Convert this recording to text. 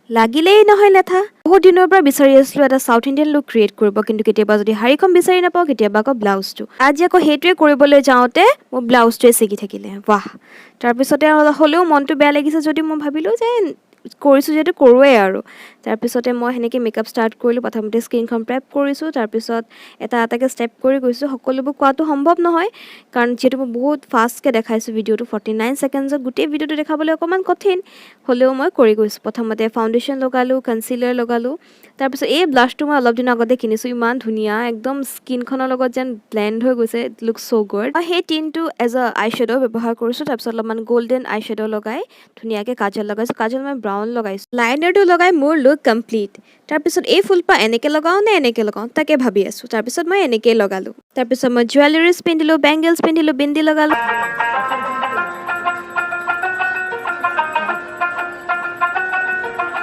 লাগিলেই নহয় লেঠা। বহুত দিনৰ পৰা বিচাৰি আছিলোঁ এটা চাউথ ইণ্ডিয়ান লুক ক্ৰিয়েট কৰিব, কিন্তু কেতিয়াবা যদি শাৰীখন বিচাৰি নাপাওঁ, কেতিয়াবা আকৌ ব্লাউজটো। আজি আকৌ সেইটোৱে কৰিবলৈ যাওঁতে মোৰ ব্লাউজটোৱে ছিগি থাকিলে। ৱাহ! তাৰপিছতে হ'লেও মনটো বেয়া লাগিছে যদিও মই ভাবিলোঁ যে কৰিছোঁ যিহেতু কৰোঁৱেই আৰু। তাৰপিছতে মই সেনেকৈ মেকআপ ষ্টাৰ্ট কৰিলোঁ। প্ৰথমতে স্কিনখন প্ৰেপ কৰিছোঁ, তাৰপিছত এটা এটাকৈ ষ্টেপ কৰি গৈছোঁ। সকলোবোৰ কোৱাটো সম্ভৱ নহয়, কাৰণ যিহেতু মই বহুত ফাষ্টকৈ দেখাইছোঁ ভিডিঅ'টো, 49 ছেকেণ্ডছত গোটেই ভিডিঅ'টো দেখাবলৈ অকণমান কঠিন। হ'লেও মই কৰি গৈছোঁ। প্ৰথমতে ফাউণ্ডেশ্যন লগালোঁ, কনচিলাৰ লগালোঁ। তাৰপিছত এই ব্লাছটো মই অলপ দিনৰ আগতে কিনিছোঁ। ইমান ধুনীয়া, একদম স্কিনখনৰ লগত যেন ব্লেণ্ড হৈ গৈছে। It look so good. সেই টিনটো এজ আ আই শ্বেড' ব্যৱহাৰ কৰিছোঁ। তাৰপিছত অলপমান গল্ডেন আই শ্বেড' লগাই ধুনীয়াকৈ কাজল লগাইছোঁ। কাজল মই ব্ৰাউন লগাইছোঁ। লাইনাৰটো লগাই মোৰ লুক কমপ্লিট। তাৰপিছত এই ফুলপাহ এনেকৈ লগাওঁ নে এনেকৈ লগাওঁ, তাকে ভাবি আছোঁ। তাৰপিছত মই এনেকেই লগালোঁ। তাৰপিছত মই জুৱেলাৰীজ পিন্ধিলোঁ, বেংগলছ পিন্ধিলোঁ, বিন্দি লগালোঁ।